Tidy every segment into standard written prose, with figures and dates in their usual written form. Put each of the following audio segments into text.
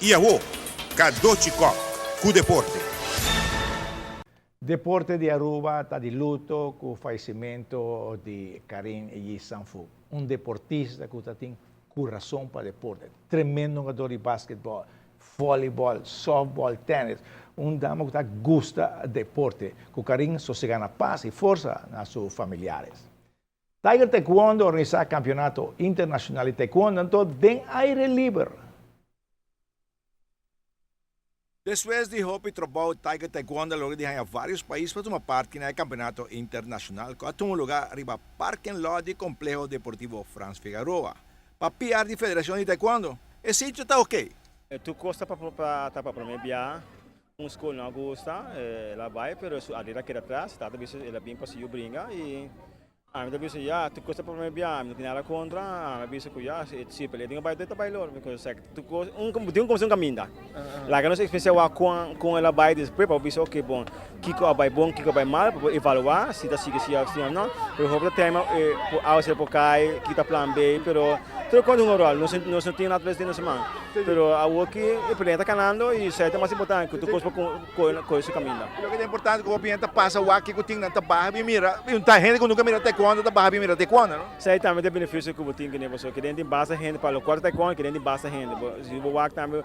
I awo, Cadochi Kock cu deporte. Deporte di Aruba ta di luto cu fayecimento di Karin Yi Sanfu, un deportista cu ta tin curason pa deporte, tremendo hungador di basketball, volleyball, softball, tennis, un dama cu ta gusta deporte. Cu Karin sosega na paz y forsa na su familiares. Tiger Taekwondo a organisa Campeonato Internacional di Taekwondo anto den aire liber. Despues di hopi trabou Tiger Taekwondo a logra di haña varios pais pa tuma parti na e Campeonato Internacional cu a tuma luga riba parking lot di Compleho Deportivo Frans Figaroa. Pa PR di Federacion di Taekwondo, e sitio ta ok. Tur cos ta pa prome bia. Un skol no a gusta, el a bai pero su atleta a keda atras, tata bisa el a bin pa su yu bringa y ami ta bisa ya tur kos ta prome bia ami no tin nada kontra, ami a bisa ku ya si pelea tin ku bai ta bai lor because sek tur kos un tin ku kumsa un kaminda laga nos eksperensia wak kon kon el a bai despues pa bo bisa oke bon kiko a bai bon kiko a bai mal pa bo evalua si ta sigui si òf no pero hopi ta tema ku awa por kai kita plan B pero Tur kos hunga ròl, nos nos no tin naturalesa den nos man, pero awoki e planeta ta kanando i esei ta mas importante ku tur kos por kohe su kaminda. Loke ta importante ku hopi hende ta pasa wak kiko tin nan ta baha bin mira, i un ta hende ku nunka mira taekwondo ta baha bin mira taekwondo no. Esei tambe ta e benefisio ku bo tin kuné pasobra kiden tin basta hende pa lokual ta taekwondo kiden tin basta hende, si bo wak tambe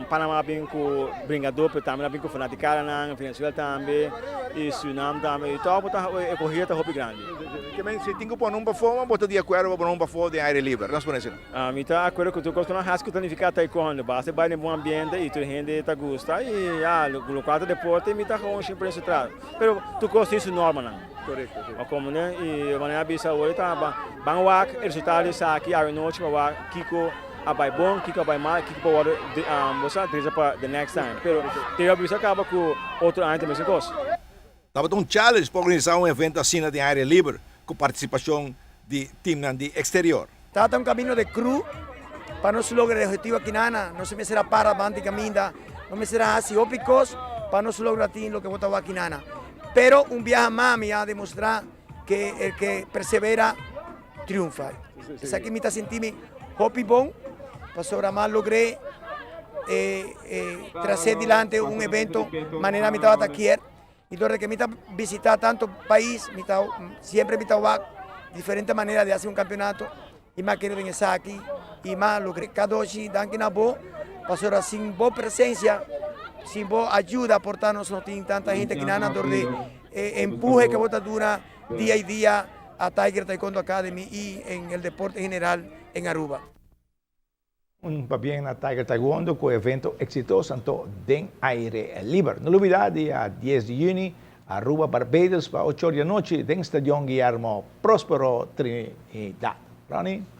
Panama a bin ku bringadó pero tambe nan a bin ku fanatikadanan, Venezuela tambe i Surinam tambe i tòg bo ta e kohida ta hopi grandi. Ke men si tin ku pone un pafó bo ta di akuerdo pa pone un pafó den aire liber? Nos pone asina. Mi ta akuerdo ku tur kos ku nan hasi ku ta nifiká taekwondo, basta e bai den bon ambiente i tur hende ta gusta i ya lokual ta deporte mi ta gewoon siempre den su tras pero tur kos tin su normanan. Korekto si. Komo ne i manera a bisa awor ta ban wak e resultado di esaki awe nochi pa wak kiko. A bai bon, kiko a bai mal, kiko por wòrdu bo sa dresa pa the next time. Pero te yo a bisa kaba ku otro aña ta mesun kos. Tabata un challenge pa organisá un evento asina den aire liber ku partisipashon di timnan di eksterior. Tabata un camino de cru pa nos logra e objetivo akinana. Nos mester a para banda di caminda, nos mester a haci hopi cos pa nos logra tin loke bo ta wak akinana. Pero un biaha mas mi a demostra ke el ke persevera triunfa. Esaki mi ta sinti mi hopi bon pasobra mi a logr'é trasé dilante un evento manera mi tabata kier y dor di ke mi ta bisita tanto pais mi ta siempre mi ta wak diferente manera di hasi un campeonato y mi a kere den esaki y mi a logr'é. Kadoshi danki na bo pasobra sin bo presencia sin bo ayuda por ta nos no tin tanta hende akinan dor di e empuje ke bo ta duna dia y dia a Tiger Taekwondo Academy y en el deporte general en Aruba. Un pabien na Tiger Taekwondo cu e evento exitoso anto den aire liber. No lubida dia dies di juni Aruba Barbados pa ocho or di anochi den Stadion Guillermo Prospero Trinidad. Ronnie.